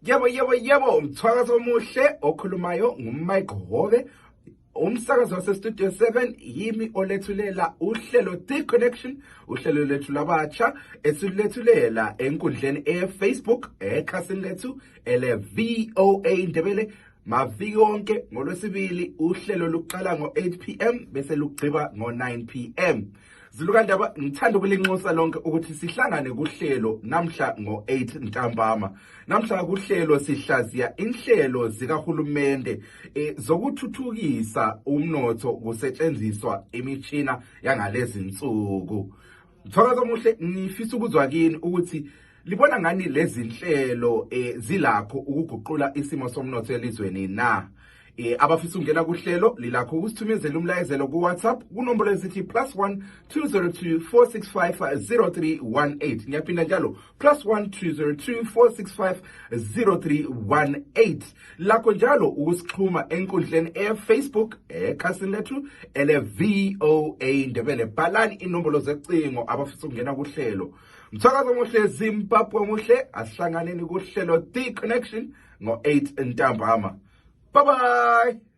Yebo, umthwakazo omuhle okhulumayo nguMike Hove. Umsakazo wasestudio 7 yimi olethulela uhlelo D-Connection, uhlelo lethu labatsha esilethulela enkundleni e-Facebook ekhasini lethu ele-VOA Ndebele maviki wonke ngoLwesibili. Uhlelo luqala ngo-8 p.m. bese lugciba ngo-9 p.m. Zilukandaba ngithanda ukulinxusa lonke ukuthi sihlangane kuhlelo namhla ngo-8 ntambama. Namhla kuhlelo sihlaziya inhlelo zikahulumende zokuthuthukisa umnotho kusetshenziswa imitshina yangalezi insuku. Mthakazo omuhle, ngifisa ukuzwa kini ukuthi libona ngani lezi nhlelo zilakho ukuguqula isimo somnotho elizweni na? Abafisa ungena kuhlelo lilakho ukusithumezela umlayezelo ku WhatsApp kunombolo ezithi +1 202 465 0318. Ngiyaphinda njalo +1 202 465 0318. Lakho njalo ukusixhuma enkundleni e-Facebook ekhasini lethu ele-VOA Ndebele. Bhalani inombolo zecingo abafisa ungena kuhlelo. Mthakazo omuhle, Zimbabwe omuhle, asihlanganeni kuhlelo D-Connection ngo-8 ntambama. Bye-bye.